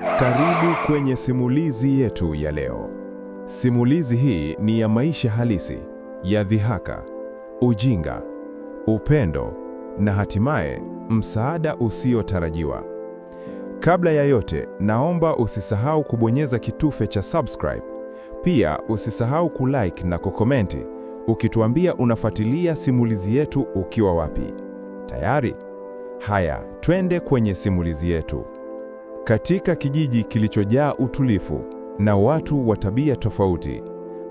Karibu kwenye simulizi yetu ya leo. Simulizi hii ni ya maisha halisi, ya dhihaka, ujinga, upendo na hatimaye msaada usiotarajiwa. Kabla ya yote, naomba usisahau kubonyeza kitufe cha subscribe. Pia usisahau kulike na kukomenti ukituambia unafuatilia simulizi yetu ukiwa wapi. Tayari? Haya, twende kwenye simulizi yetu. Katika kijiji kilichojaa utulivu na watu wa tabia tofauti,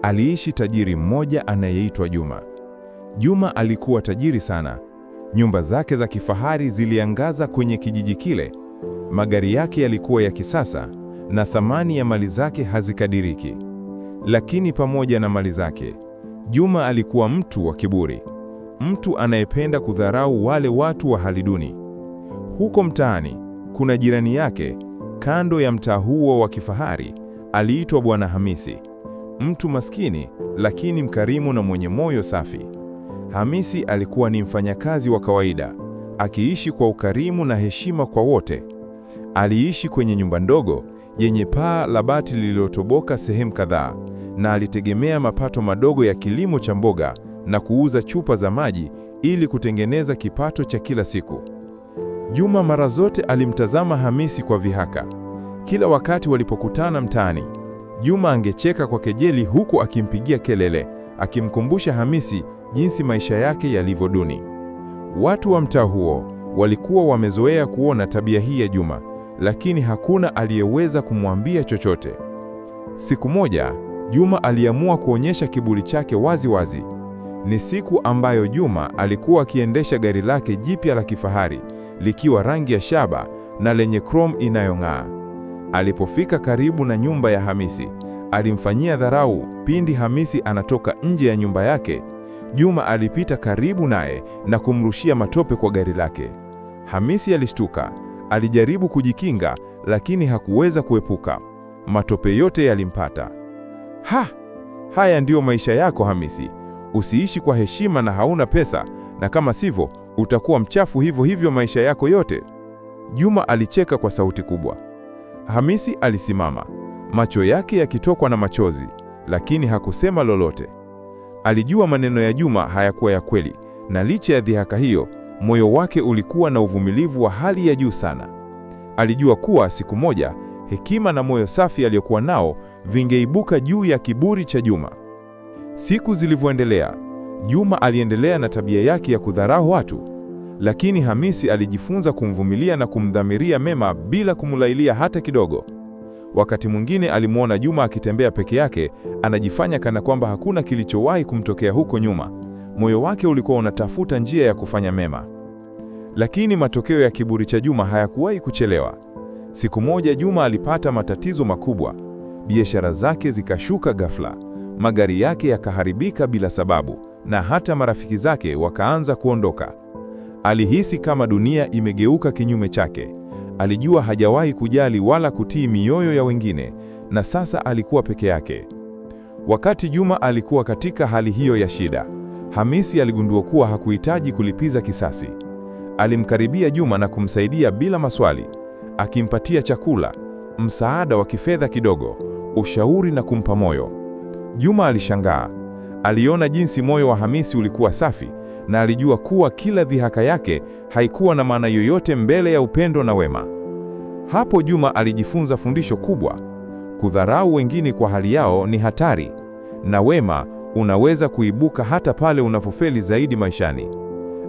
aliishi tajiri mmoja anayeitwa Juma. Juma alikuwa tajiri sana. Nyumba zake za kifahari ziliangaza kwenye kijiji kile. Magari yake yalikuwa ya kisasa na thamani ya mali zake hazikadiriki. Lakini pamoja na mali zake, Juma alikuwa mtu wa kiburi, mtu anayependa kudharau wale watu wa hali duni. Huko mtaani kuna jirani yake kando ya mtaa huo wa kifahari, aliitwa Bwana Hamisi, mtu maskini lakini mkarimu na mwenye moyo safi. Hamisi alikuwa ni mfanyakazi wa kawaida, akiishi kwa ukarimu na heshima kwa wote. Aliishi kwenye nyumba ndogo yenye paa la bati lililotoboka sehemu kadhaa, na alitegemea mapato madogo ya kilimo cha mboga na kuuza chupa za maji ili kutengeneza kipato cha kila siku. Juma mara zote alimtazama Hamisi kwa vihaka. Kila wakati walipokutana mtaani, Juma angecheka kwa kejeli huku akimpigia kelele, akimkumbusha Hamisi jinsi maisha yake yalivyo duni. Watu wa mtaa huo walikuwa wamezoea kuona tabia hii ya Juma, lakini hakuna aliyeweza kumwambia chochote. Siku moja, Juma aliamua kuonyesha kiburi chake wazi wazi. Ni siku ambayo Juma alikuwa akiendesha gari lake jipya la kifahari likiwa rangi ya shaba na lenye chrome inayong'aa. Alipofika karibu na nyumba ya Hamisi, alimfanyia dharau pindi Hamisi anatoka nje ya nyumba yake. Juma alipita karibu naye na kumrushia matope kwa gari lake. Hamisi alishtuka, alijaribu kujikinga lakini hakuweza kuepuka. Matope yote yalimpata. Ha! Haya ndiyo maisha yako Hamisi. Usiishi kwa heshima na hauna pesa, na kama sivyo utakuwa mchafu hivyo hivyo maisha yako yote. Juma alicheka kwa sauti kubwa. Hamisi alisimama, macho yake yakitokwa na machozi, lakini hakusema lolote. Alijua maneno ya Juma hayakuwa ya kweli, na licha ya dhihaka hiyo, moyo wake ulikuwa na uvumilivu wa hali ya juu sana. Alijua kuwa siku moja hekima na moyo safi aliyokuwa nao vingeibuka juu ya kiburi cha Juma. Siku zilivyoendelea, Juma aliendelea na tabia yake ya kudharau watu, lakini Hamisi alijifunza kumvumilia na kumdhamiria mema bila kumlailia hata kidogo. Wakati mwingine alimwona Juma akitembea peke yake, anajifanya kana kwamba hakuna kilichowahi kumtokea huko nyuma. Moyo wake ulikuwa unatafuta njia ya kufanya mema. Lakini matokeo ya kiburi cha Juma hayakuwahi kuchelewa. Siku moja Juma alipata matatizo makubwa. Biashara zake zikashuka ghafla, magari yake yakaharibika bila sababu, na hata marafiki zake wakaanza kuondoka. Alihisi kama dunia imegeuka kinyume chake. Alijua hajawahi kujali wala kutii mioyo ya wengine, na sasa alikuwa peke yake. Wakati Juma alikuwa katika hali hiyo ya shida, Hamisi aligundua kuwa hakuhitaji kulipiza kisasi. Alimkaribia Juma na kumsaidia bila maswali, akimpatia chakula, msaada wa kifedha kidogo, ushauri na kumpa moyo. Juma alishangaa. Aliona jinsi moyo wa Hamisi ulikuwa safi na alijua kuwa kila dhihaka yake haikuwa na maana yoyote mbele ya upendo na wema. Hapo Juma alijifunza fundisho kubwa: kudharau wengine kwa hali yao ni hatari, na wema unaweza kuibuka hata pale unapofeli zaidi maishani.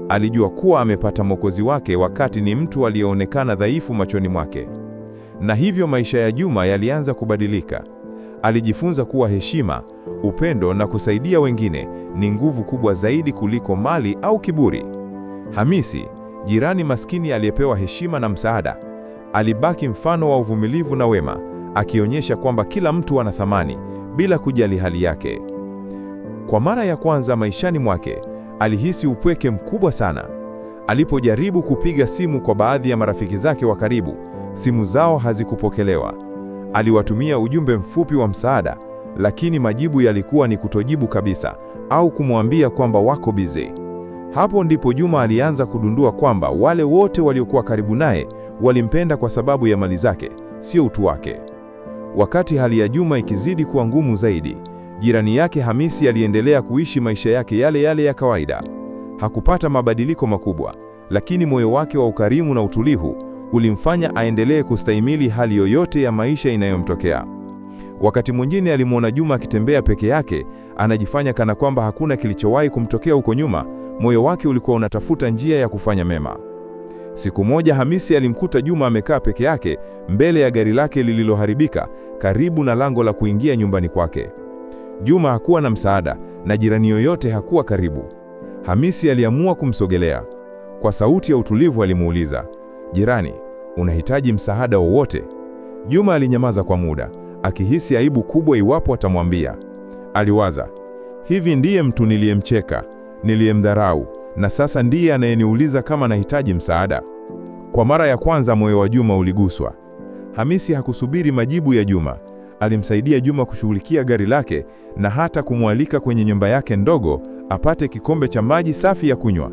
Alijua kuwa amepata mwokozi wake wakati ni mtu aliyeonekana dhaifu machoni mwake. Na hivyo maisha ya Juma yalianza kubadilika. Alijifunza kuwa heshima, upendo na kusaidia wengine ni nguvu kubwa zaidi kuliko mali au kiburi. Hamisi, jirani maskini aliyepewa heshima na msaada, alibaki mfano wa uvumilivu na wema, akionyesha kwamba kila mtu ana thamani bila kujali hali yake. Kwa mara ya kwanza maishani mwake, alihisi upweke mkubwa sana. Alipojaribu kupiga simu kwa baadhi ya marafiki zake wa karibu, simu zao hazikupokelewa. Aliwatumia ujumbe mfupi wa msaada, lakini majibu yalikuwa ni kutojibu kabisa au kumwambia kwamba wako busy. Hapo ndipo Juma alianza kugundua kwamba wale wote waliokuwa karibu naye walimpenda kwa sababu ya mali zake, sio utu wake. Wakati hali ya Juma ikizidi kuwa ngumu zaidi, jirani yake Hamisi aliendelea kuishi maisha yake yale yale ya kawaida. Hakupata mabadiliko makubwa, lakini moyo wake wa ukarimu na utulivu ulimfanya aendelee kustahimili hali yoyote ya maisha inayomtokea. Wakati mwingine alimwona Juma akitembea peke yake, anajifanya kana kwamba hakuna kilichowahi kumtokea huko nyuma. Moyo wake ulikuwa unatafuta njia ya kufanya mema. Siku moja Hamisi alimkuta Juma amekaa peke yake mbele ya gari lake lililoharibika, karibu na lango la kuingia nyumbani kwake. Juma hakuwa na msaada na jirani yoyote hakuwa karibu. Hamisi aliamua kumsogelea. Kwa sauti ya utulivu alimuuliza, "Jirani, unahitaji msaada wowote?" Juma alinyamaza kwa muda, akihisi aibu kubwa iwapo atamwambia. Aliwaza, hivi ndiye mtu niliyemcheka, niliyemdharau, na sasa ndiye anayeniuliza kama nahitaji msaada. Kwa mara ya kwanza moyo wa Juma uliguswa. Hamisi hakusubiri majibu ya Juma. Alimsaidia Juma kushughulikia gari lake na hata kumwalika kwenye nyumba yake ndogo apate kikombe cha maji safi ya kunywa.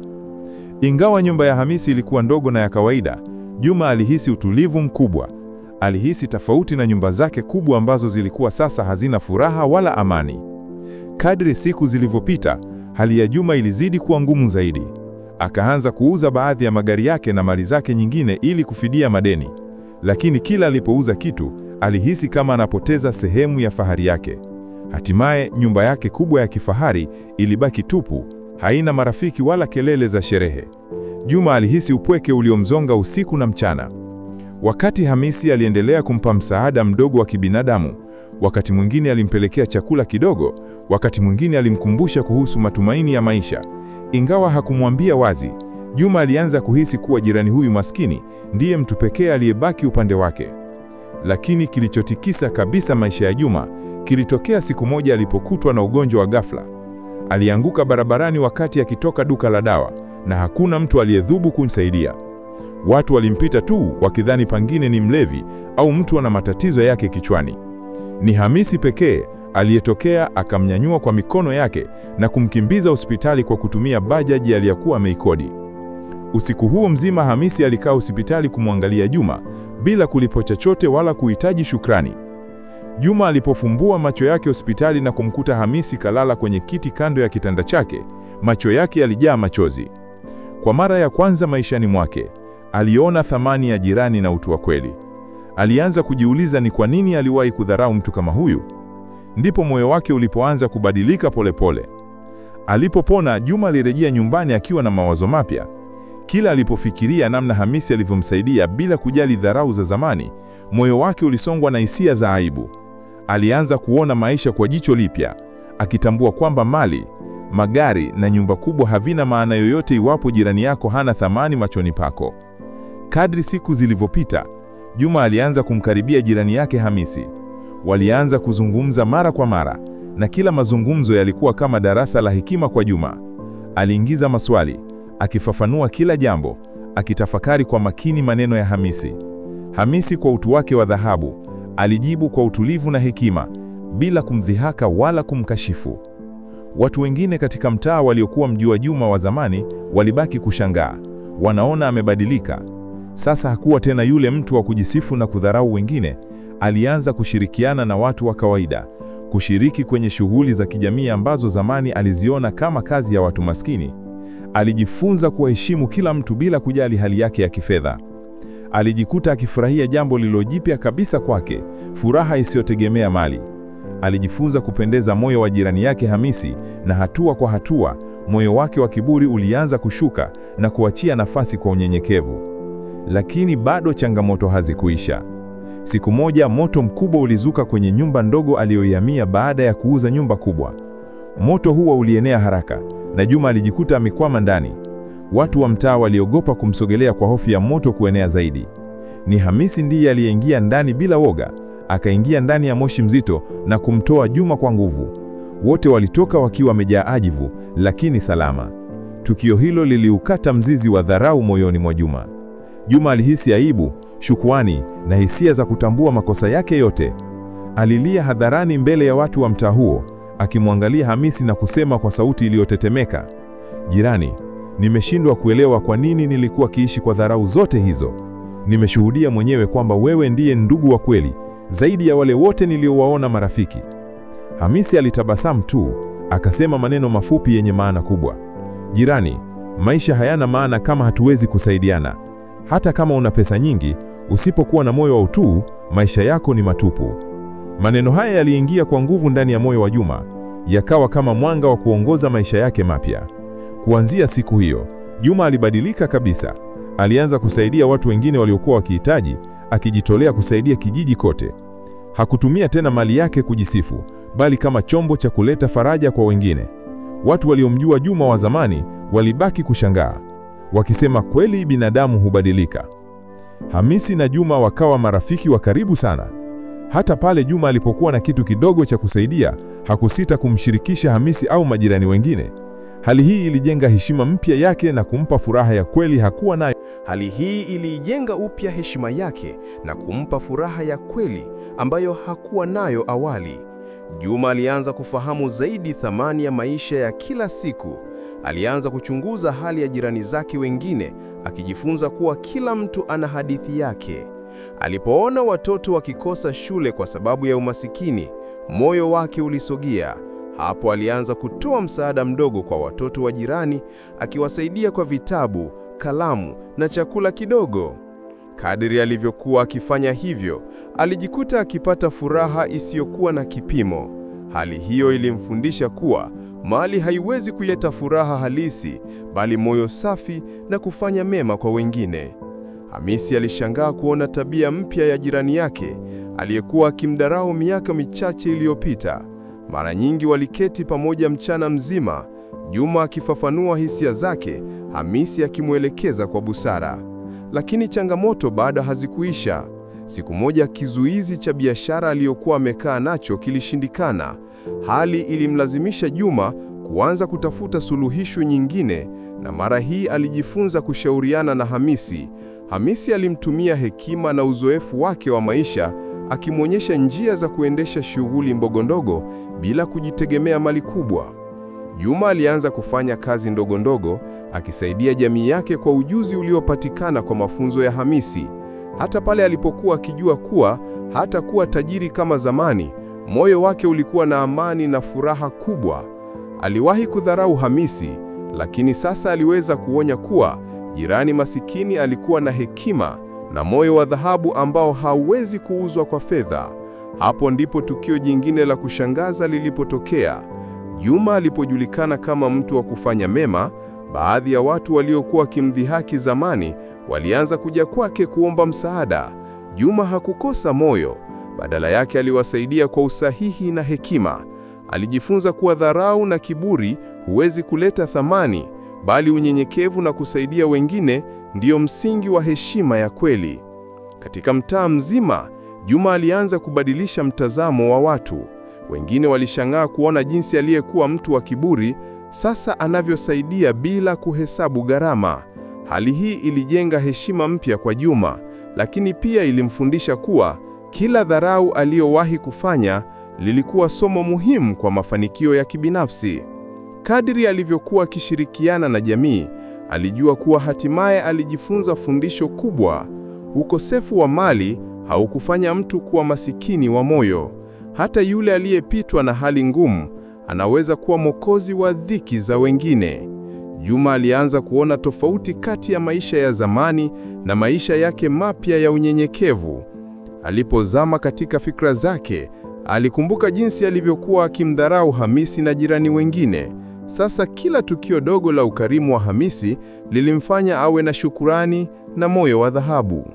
Ingawa nyumba ya Hamisi ilikuwa ndogo na ya kawaida, Juma alihisi utulivu mkubwa. Alihisi tofauti na nyumba zake kubwa ambazo zilikuwa sasa hazina furaha wala amani. Kadri siku zilivyopita, hali ya Juma ilizidi kuwa ngumu zaidi. Akaanza kuuza baadhi ya magari yake na mali zake nyingine ili kufidia madeni. Lakini kila alipouza kitu, alihisi kama anapoteza sehemu ya fahari yake. Hatimaye nyumba yake kubwa ya kifahari ilibaki tupu, haina marafiki wala kelele za sherehe. Juma alihisi upweke uliomzonga usiku na mchana. Wakati Hamisi aliendelea kumpa msaada mdogo wa kibinadamu, wakati mwingine alimpelekea chakula kidogo, wakati mwingine alimkumbusha kuhusu matumaini ya maisha. Ingawa hakumwambia wazi, Juma alianza kuhisi kuwa jirani huyu maskini ndiye mtu pekee aliyebaki upande wake. Lakini kilichotikisa kabisa maisha ya Juma kilitokea siku moja alipokutwa na ugonjwa wa ghafla. Alianguka barabarani wakati akitoka duka la dawa na hakuna mtu aliyedhubu kumsaidia. Watu walimpita tu wakidhani pangine ni mlevi au mtu ana matatizo yake kichwani. Ni Hamisi pekee aliyetokea akamnyanyua kwa mikono yake na kumkimbiza hospitali kwa kutumia bajaji aliyokuwa ameikodi. Usiku huo mzima Hamisi alikaa hospitali kumwangalia Juma bila kulipwa chochote wala kuhitaji shukrani. Juma alipofumbua macho yake hospitali na kumkuta Hamisi kalala kwenye kiti kando ya kitanda chake, macho yake yalijaa machozi. Kwa mara ya kwanza maishani mwake, aliona thamani ya jirani na utu wa kweli. Alianza kujiuliza ni kwa nini aliwahi kudharau mtu kama huyu. Ndipo moyo wake ulipoanza kubadilika polepole. Alipopona, Juma alirejea nyumbani akiwa na mawazo mapya. Kila alipofikiria namna Hamisi alivyomsaidia bila kujali dharau za zamani, moyo wake ulisongwa na hisia za aibu. Alianza kuona maisha kwa jicho lipya, akitambua kwamba mali, magari na nyumba kubwa havina maana yoyote iwapo jirani yako hana thamani machoni pako. Kadri siku zilivyopita, Juma alianza kumkaribia jirani yake Hamisi. Walianza kuzungumza mara kwa mara, na kila mazungumzo yalikuwa kama darasa la hekima kwa Juma. Aliingiza maswali, akifafanua kila jambo, akitafakari kwa makini maneno ya Hamisi. Hamisi kwa utu wake wa dhahabu, alijibu kwa utulivu na hekima, bila kumdhihaka wala kumkashifu. Watu wengine katika mtaa waliokuwa mjua Juma wa zamani walibaki kushangaa, wanaona amebadilika. Sasa hakuwa tena yule mtu wa kujisifu na kudharau wengine. Alianza kushirikiana na watu wa kawaida, kushiriki kwenye shughuli za kijamii ambazo zamani aliziona kama kazi ya watu maskini. Alijifunza kuwaheshimu kila mtu bila kujali hali yake ya kifedha. Alijikuta akifurahia jambo lililojipya kabisa kwake, furaha isiyotegemea mali. Alijifunza kupendeza moyo wa jirani yake Hamisi, na hatua kwa hatua moyo wake wa kiburi ulianza kushuka na kuachia nafasi kwa unyenyekevu. Lakini bado changamoto hazikuisha. Siku moja moto mkubwa ulizuka kwenye nyumba ndogo aliyoihamia baada ya kuuza nyumba kubwa. Moto huo ulienea haraka na Juma alijikuta amekwama ndani. Watu wa mtaa waliogopa kumsogelea kwa hofu ya moto kuenea zaidi. Ni Hamisi ndiye aliyeingia ndani bila woga, akaingia ndani ya moshi mzito na kumtoa Juma kwa nguvu. Wote walitoka wakiwa wamejaa ajivu, lakini salama. Tukio hilo liliukata mzizi wa dharau moyoni mwa Juma. Juma alihisi aibu, shukrani na hisia za kutambua makosa yake yote. Alilia hadharani mbele ya watu wa mtaa huo, akimwangalia Hamisi na kusema kwa sauti iliyotetemeka, "Jirani, nimeshindwa kuelewa kwa nini nilikuwa kiishi kwa dharau zote hizo. Nimeshuhudia mwenyewe kwamba wewe ndiye ndugu wa kweli, zaidi ya wale wote niliowaona marafiki." Hamisi alitabasamu tu, akasema maneno mafupi yenye maana kubwa. "Jirani, maisha hayana maana kama hatuwezi kusaidiana. Hata kama una pesa nyingi, usipokuwa na moyo wa utu, maisha yako ni matupu." Maneno haya yaliingia kwa nguvu ndani ya moyo wa Juma, yakawa kama mwanga wa kuongoza maisha yake mapya. Kuanzia siku hiyo, Juma alibadilika kabisa. Alianza kusaidia watu wengine waliokuwa wakihitaji, akijitolea kusaidia kijiji kote. Hakutumia tena mali yake kujisifu, bali kama chombo cha kuleta faraja kwa wengine. Watu waliomjua Juma wa zamani walibaki kushangaa, wakisema kweli binadamu hubadilika. Hamisi na Juma wakawa marafiki wa karibu sana. Hata pale Juma alipokuwa na kitu kidogo cha kusaidia, hakusita kumshirikisha Hamisi au majirani wengine. Hali hii ilijenga heshima mpya yake na kumpa furaha ya kweli hakuwa nayo. Hali hii iliijenga upya heshima yake na kumpa furaha ya kweli ambayo hakuwa nayo awali. Juma alianza kufahamu zaidi thamani ya maisha ya kila siku. Alianza kuchunguza hali ya jirani zake wengine, akijifunza kuwa kila mtu ana hadithi yake. Alipoona watoto wakikosa shule kwa sababu ya umasikini, moyo wake ulisogea. Hapo alianza kutoa msaada mdogo kwa watoto wa jirani, akiwasaidia kwa vitabu, kalamu na chakula kidogo. Kadiri alivyokuwa akifanya hivyo, alijikuta akipata furaha isiyokuwa na kipimo. Hali hiyo ilimfundisha kuwa mali haiwezi kuleta furaha halisi, bali moyo safi na kufanya mema kwa wengine. Hamisi alishangaa kuona tabia mpya ya jirani yake aliyekuwa akimdharau miaka michache iliyopita. Mara nyingi waliketi pamoja mchana mzima, Juma akifafanua hisia zake, Hamisi akimwelekeza kwa busara. Lakini changamoto bado hazikuisha. Siku moja kizuizi cha biashara aliyokuwa amekaa nacho kilishindikana. Hali ilimlazimisha Juma kuanza kutafuta suluhisho nyingine, na mara hii alijifunza kushauriana na Hamisi. Hamisi alimtumia hekima na uzoefu wake wa maisha, akimwonyesha njia za kuendesha shughuli ndogondogo bila kujitegemea mali kubwa. Juma alianza kufanya kazi ndogondogo, akisaidia jamii yake kwa ujuzi uliopatikana kwa mafunzo ya Hamisi. Hata pale alipokuwa akijua kuwa hatakuwa tajiri kama zamani, moyo wake ulikuwa na amani na furaha kubwa. Aliwahi kudharau Hamisi, lakini sasa aliweza kuonya kuwa jirani masikini alikuwa na hekima na moyo wa dhahabu ambao hauwezi kuuzwa kwa fedha. Hapo ndipo tukio jingine la kushangaza lilipotokea. Juma alipojulikana kama mtu wa kufanya mema, baadhi ya watu waliokuwa wakimdhihaki zamani walianza kuja kwake kuomba msaada. Juma hakukosa moyo, badala yake aliwasaidia kwa usahihi na hekima. Alijifunza kuwa dharau na kiburi huwezi kuleta thamani, bali unyenyekevu na kusaidia wengine ndiyo msingi wa heshima ya kweli. Katika mtaa mzima, Juma alianza kubadilisha mtazamo wa watu. Wengine walishangaa kuona jinsi aliyekuwa mtu wa kiburi sasa anavyosaidia bila kuhesabu gharama. Hali hii ilijenga heshima mpya kwa Juma, lakini pia ilimfundisha kuwa kila dharau aliyowahi kufanya lilikuwa somo muhimu kwa mafanikio ya kibinafsi. Kadiri alivyokuwa akishirikiana na jamii, alijua kuwa hatimaye alijifunza fundisho kubwa. Ukosefu wa mali haukufanya mtu kuwa masikini wa moyo. Hata yule aliyepitwa na hali ngumu anaweza kuwa mwokozi wa dhiki za wengine. Juma alianza kuona tofauti kati ya maisha ya zamani na maisha yake mapya ya unyenyekevu. Alipozama katika fikra zake, alikumbuka jinsi alivyokuwa akimdharau Hamisi na jirani wengine. Sasa kila tukio dogo la ukarimu wa Hamisi lilimfanya awe na shukurani na moyo wa dhahabu.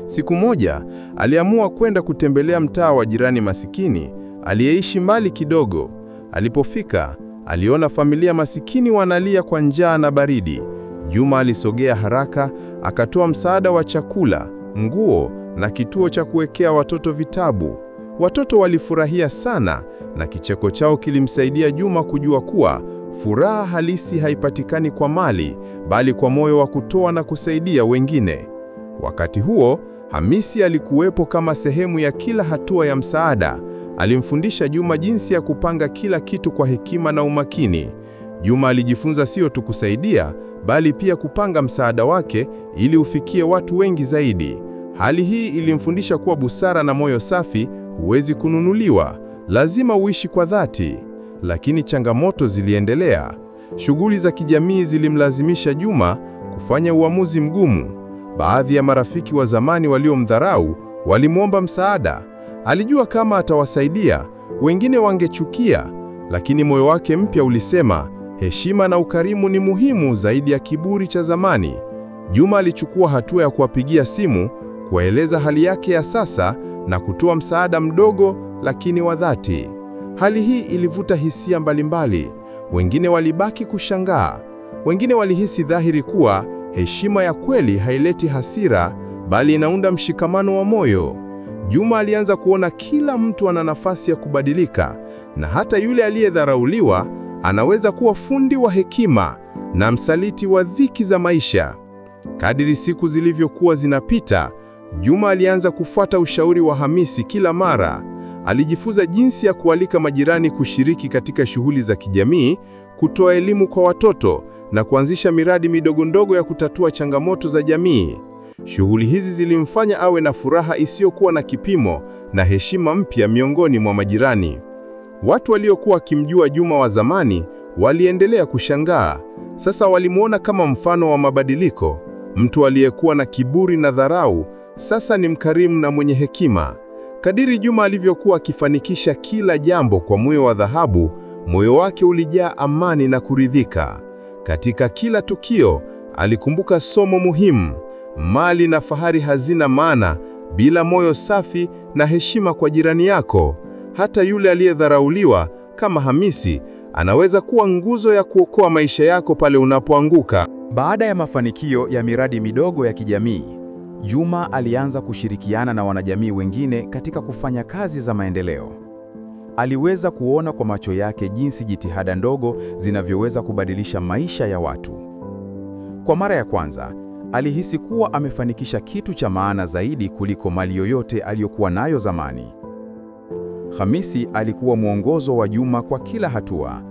Siku moja, aliamua kwenda kutembelea mtaa wa jirani masikini aliyeishi mbali kidogo. Alipofika, aliona familia masikini wanalia kwa njaa na baridi. Juma alisogea haraka, akatoa msaada wa chakula, nguo na kituo cha kuwekea watoto vitabu. Watoto walifurahia sana na kicheko chao kilimsaidia Juma kujua kuwa furaha halisi haipatikani kwa mali, bali kwa moyo wa kutoa na kusaidia wengine. Wakati huo, Hamisi alikuwepo kama sehemu ya kila hatua ya msaada. Alimfundisha Juma jinsi ya kupanga kila kitu kwa hekima na umakini. Juma alijifunza sio tu kusaidia, bali pia kupanga msaada wake ili ufikie watu wengi zaidi. Hali hii ilimfundisha kuwa busara na moyo safi huwezi kununuliwa, lazima uishi kwa dhati. Lakini changamoto ziliendelea. Shughuli za kijamii zilimlazimisha Juma kufanya uamuzi mgumu. Baadhi ya marafiki wa zamani waliomdharau walimwomba msaada. Alijua kama atawasaidia, wengine wangechukia, lakini moyo wake mpya ulisema heshima na ukarimu ni muhimu zaidi ya kiburi cha zamani. Juma alichukua hatua ya kuwapigia simu, kuwaeleza hali yake ya sasa na kutoa msaada mdogo lakini wa dhati. Hali hii ilivuta hisia mbalimbali. Wengine walibaki kushangaa, wengine walihisi dhahiri kuwa heshima ya kweli haileti hasira, bali inaunda mshikamano wa moyo. Juma alianza kuona kila mtu ana nafasi ya kubadilika, na hata yule aliyedharauliwa anaweza kuwa fundi wa hekima na msaliti wa dhiki za maisha. Kadiri siku zilivyokuwa zinapita, Juma alianza kufuata ushauri wa Hamisi kila mara. Alijifunza jinsi ya kualika majirani kushiriki katika shughuli za kijamii, kutoa elimu kwa watoto na kuanzisha miradi midogo ndogo ya kutatua changamoto za jamii. Shughuli hizi zilimfanya awe na furaha isiyokuwa na kipimo na heshima mpya miongoni mwa majirani. Watu waliokuwa wakimjua Juma wa zamani waliendelea kushangaa. Sasa walimwona kama mfano wa mabadiliko. Mtu aliyekuwa na kiburi na dharau, sasa ni mkarimu na mwenye hekima. Kadiri Juma alivyokuwa akifanikisha kila jambo kwa moyo wa dhahabu, moyo wake ulijaa amani na kuridhika. Katika kila tukio, alikumbuka somo muhimu: mali na fahari hazina maana bila moyo safi na heshima kwa jirani yako. Hata yule aliyedharauliwa kama Hamisi anaweza kuwa nguzo ya kuokoa maisha yako pale unapoanguka. Baada ya mafanikio ya miradi midogo ya kijamii, Juma alianza kushirikiana na wanajamii wengine katika kufanya kazi za maendeleo. Aliweza kuona kwa macho yake jinsi jitihada ndogo zinavyoweza kubadilisha maisha ya watu. Kwa mara ya kwanza, alihisi kuwa amefanikisha kitu cha maana zaidi kuliko mali yoyote aliyokuwa nayo zamani. Hamisi alikuwa mwongozo wa Juma kwa kila hatua.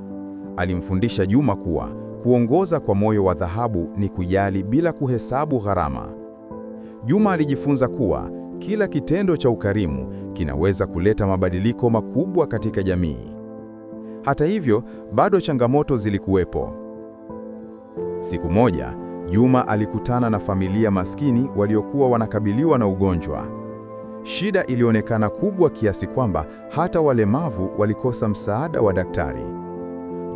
Alimfundisha Juma kuwa kuongoza kwa moyo wa dhahabu ni kujali bila kuhesabu gharama. Juma alijifunza kuwa kila kitendo cha ukarimu kinaweza kuleta mabadiliko makubwa katika jamii. Hata hivyo, bado changamoto zilikuwepo. Siku moja, Juma alikutana na familia maskini waliokuwa wanakabiliwa na ugonjwa. Shida ilionekana kubwa kiasi kwamba hata walemavu walikosa msaada wa daktari.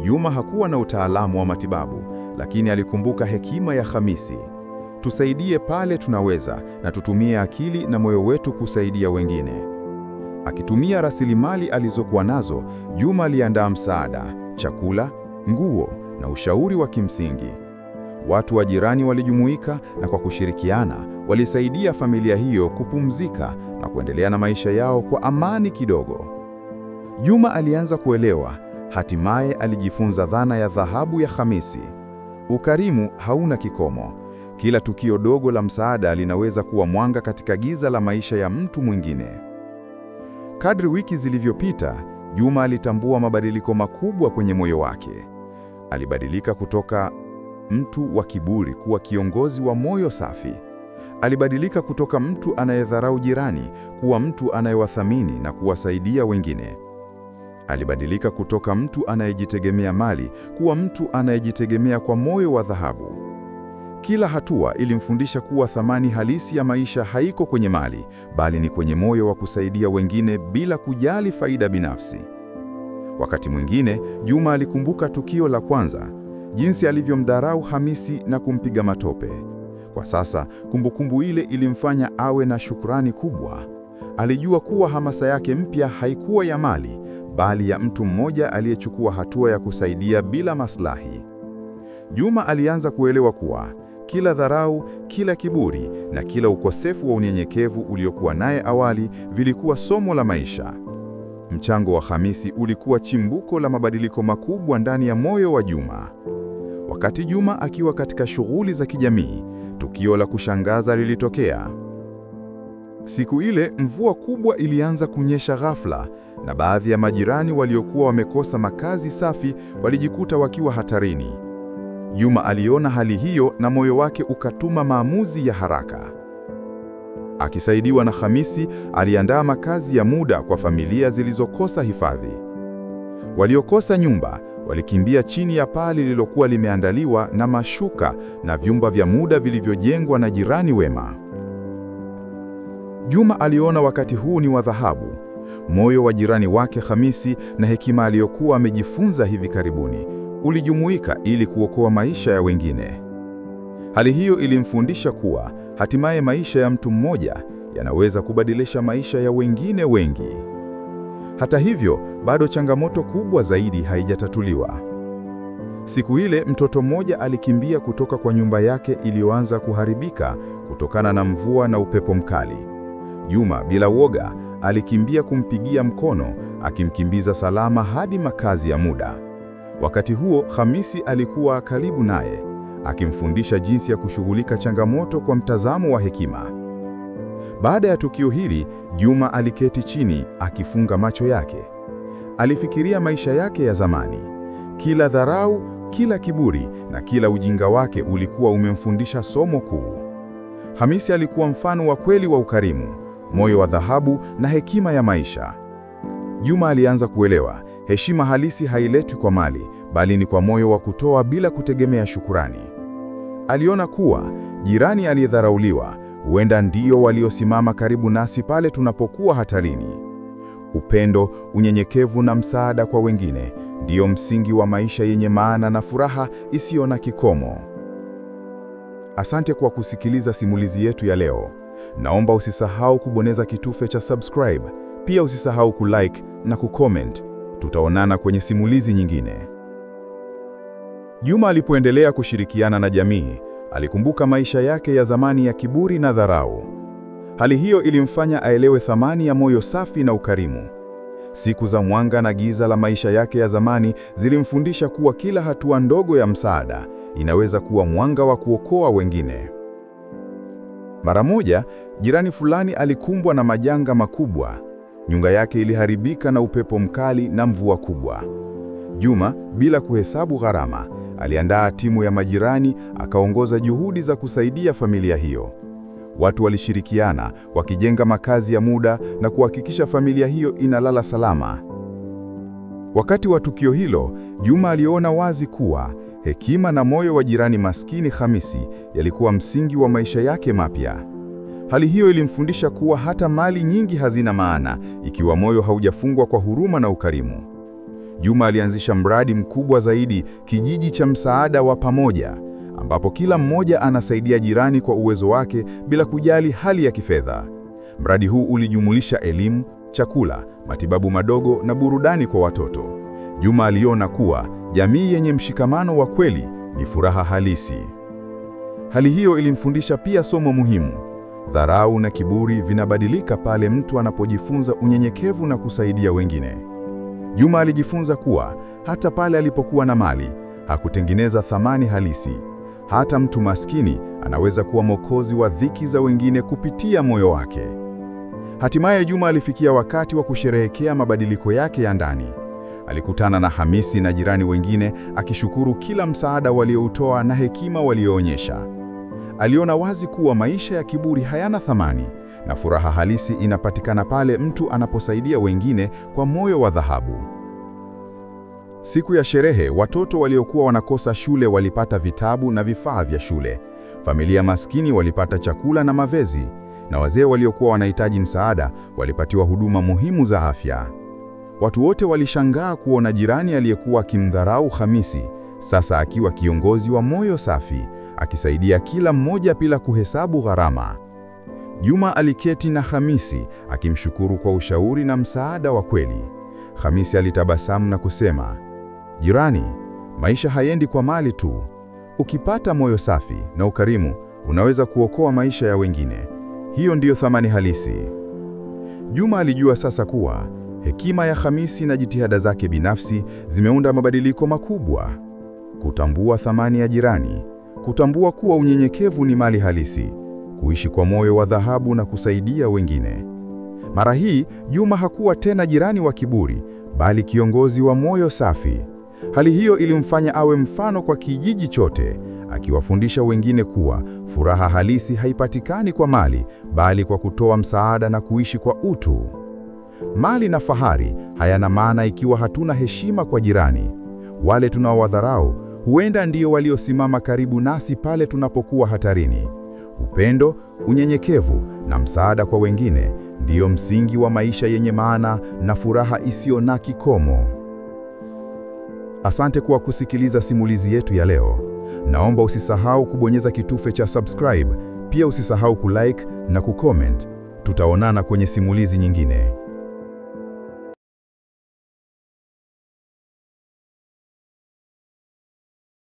Juma hakuwa na utaalamu wa matibabu, lakini alikumbuka hekima ya Hamisi. Tusaidie pale tunaweza na tutumie akili na moyo wetu kusaidia wengine. Akitumia rasilimali alizokuwa nazo, Juma aliandaa msaada, chakula, nguo na ushauri wa kimsingi. Watu wa jirani walijumuika na kwa kushirikiana walisaidia familia hiyo kupumzika na kuendelea na maisha yao kwa amani kidogo. Juma alianza kuelewa, hatimaye alijifunza dhana ya dhahabu ya Hamisi. Ukarimu hauna kikomo. Kila tukio dogo la msaada linaweza kuwa mwanga katika giza la maisha ya mtu mwingine. Kadri wiki zilivyopita, Juma alitambua mabadiliko makubwa kwenye moyo wake. Alibadilika kutoka mtu wa kiburi kuwa kiongozi wa moyo safi. Alibadilika kutoka mtu anayedharau jirani kuwa mtu anayewathamini na kuwasaidia wengine. Alibadilika kutoka mtu anayejitegemea mali kuwa mtu anayejitegemea kwa moyo wa dhahabu. Kila hatua ilimfundisha kuwa thamani halisi ya maisha haiko kwenye mali, bali ni kwenye moyo wa kusaidia wengine bila kujali faida binafsi. Wakati mwingine, Juma alikumbuka tukio la kwanza, jinsi alivyomdharau Hamisi na kumpiga matope. Kwa sasa, kumbukumbu ile ilimfanya awe na shukrani kubwa. Alijua kuwa hamasa yake mpya haikuwa ya mali, bali ya mtu mmoja aliyechukua hatua ya kusaidia bila maslahi. Juma alianza kuelewa kuwa kila dharau, kila kiburi na kila ukosefu wa unyenyekevu uliokuwa naye awali vilikuwa somo la maisha. Mchango wa Hamisi ulikuwa chimbuko la mabadiliko makubwa ndani ya moyo wa Juma. Wakati Juma akiwa katika shughuli za kijamii, tukio la kushangaza lilitokea. Siku ile mvua kubwa ilianza kunyesha ghafla, na baadhi ya majirani waliokuwa wamekosa makazi safi walijikuta wakiwa hatarini. Juma aliona hali hiyo na moyo wake ukatuma maamuzi ya haraka. Akisaidiwa na Hamisi, aliandaa makazi ya muda kwa familia zilizokosa hifadhi. Waliokosa nyumba walikimbia chini ya paa lililokuwa limeandaliwa na mashuka na vyumba vya muda vilivyojengwa na jirani wema. Juma aliona wakati huu ni wa dhahabu. Moyo wa jirani wake Hamisi na hekima aliyokuwa amejifunza hivi karibuni ulijumuika ili kuokoa maisha ya wengine. Hali hiyo ilimfundisha kuwa hatimaye maisha ya mtu mmoja yanaweza kubadilisha maisha ya wengine wengi. Hata hivyo, bado changamoto kubwa zaidi haijatatuliwa. Siku ile mtoto mmoja alikimbia kutoka kwa nyumba yake iliyoanza kuharibika kutokana na mvua na upepo mkali. Juma, bila woga, alikimbia kumpigia mkono, akimkimbiza salama hadi makazi ya muda. Wakati huo, Hamisi alikuwa karibu naye, akimfundisha jinsi ya kushughulika changamoto kwa mtazamo wa hekima. Baada ya tukio hili, Juma aliketi chini akifunga macho yake. Alifikiria maisha yake ya zamani. Kila dharau, kila kiburi na kila ujinga wake ulikuwa umemfundisha somo kuu. Hamisi alikuwa mfano wa kweli wa ukarimu, moyo wa dhahabu na hekima ya maisha. Juma alianza kuelewa, heshima halisi hailetwi kwa mali, bali ni kwa moyo wa kutoa bila kutegemea shukurani. Aliona kuwa jirani aliyedharauliwa huenda ndio waliosimama karibu nasi pale tunapokuwa hatarini. Upendo, unyenyekevu na msaada kwa wengine ndiyo msingi wa maisha yenye maana na furaha isiyo na kikomo. Asante kwa kusikiliza simulizi yetu ya leo. Naomba usisahau kubonyeza kitufe cha subscribe. Pia usisahau kulike na kucomment. Tutaonana kwenye simulizi nyingine. Juma alipoendelea kushirikiana na jamii, alikumbuka maisha yake ya zamani ya kiburi na dharau. Hali hiyo ilimfanya aelewe thamani ya moyo safi na ukarimu. Siku za mwanga na giza la maisha yake ya zamani zilimfundisha kuwa kila hatua ndogo ya msaada inaweza kuwa mwanga wa kuokoa wengine. Mara moja, jirani fulani alikumbwa na majanga makubwa. Nyumba yake iliharibika na upepo mkali na mvua kubwa. Juma, bila kuhesabu gharama, aliandaa timu ya majirani, akaongoza juhudi za kusaidia familia hiyo. Watu walishirikiana, wakijenga makazi ya muda na kuhakikisha familia hiyo inalala salama. Wakati wa tukio hilo, Juma aliona wazi kuwa hekima na moyo wa jirani maskini Hamisi yalikuwa msingi wa maisha yake mapya. Hali hiyo ilimfundisha kuwa hata mali nyingi hazina maana ikiwa moyo haujafungwa kwa huruma na ukarimu. Juma alianzisha mradi mkubwa zaidi, kijiji cha msaada wa pamoja, ambapo kila mmoja anasaidia jirani kwa uwezo wake bila kujali hali ya kifedha. Mradi huu ulijumulisha elimu, chakula, matibabu madogo na burudani kwa watoto. Juma aliona kuwa jamii yenye mshikamano wa kweli ni furaha halisi. Hali hiyo ilimfundisha pia somo muhimu. Dharau na kiburi vinabadilika pale mtu anapojifunza unyenyekevu na kusaidia wengine. Juma alijifunza kuwa hata pale alipokuwa na mali, hakutengeneza thamani halisi. Hata mtu maskini anaweza kuwa mwokozi wa dhiki za wengine kupitia moyo wake. Hatimaye Juma alifikia wakati wa kusherehekea mabadiliko yake ya ndani. Alikutana na Hamisi na jirani wengine akishukuru kila msaada walioutoa na hekima walioonyesha. Aliona wazi kuwa maisha ya kiburi hayana thamani na furaha halisi inapatikana pale mtu anaposaidia wengine kwa moyo wa dhahabu. Siku ya sherehe, watoto waliokuwa wanakosa shule walipata vitabu na vifaa vya shule. Familia maskini walipata chakula na mavazi, na wazee waliokuwa wanahitaji msaada walipatiwa huduma muhimu za afya. Watu wote walishangaa kuona jirani aliyekuwa akimdharau Hamisi sasa akiwa kiongozi wa moyo safi, akisaidia kila mmoja bila kuhesabu gharama. Juma aliketi na Hamisi akimshukuru kwa ushauri na msaada wa kweli. Hamisi alitabasamu na kusema, "Jirani, maisha hayendi kwa mali tu. Ukipata moyo safi na ukarimu, unaweza kuokoa maisha ya wengine. Hiyo ndiyo thamani halisi." Juma alijua sasa kuwa hekima ya Hamisi na jitihada zake binafsi zimeunda mabadiliko makubwa. Kutambua thamani ya jirani, kutambua kuwa unyenyekevu ni mali halisi, kuishi kwa moyo wa dhahabu na kusaidia wengine. Mara hii Juma hakuwa tena jirani wa kiburi, bali kiongozi wa moyo safi. Hali hiyo ilimfanya awe mfano kwa kijiji chote, akiwafundisha wengine kuwa furaha halisi haipatikani kwa mali, bali kwa kutoa msaada na kuishi kwa utu. Mali na fahari hayana maana ikiwa hatuna heshima kwa jirani. Wale tunaowadharau huenda ndio waliosimama karibu nasi pale tunapokuwa hatarini. Upendo, unyenyekevu na msaada kwa wengine ndiyo msingi wa maisha yenye maana na furaha isiyo na kikomo. Asante kwa kusikiliza simulizi yetu ya leo. Naomba usisahau kubonyeza kitufe cha subscribe, pia usisahau kulike na kucomment. Tutaonana kwenye simulizi nyingine.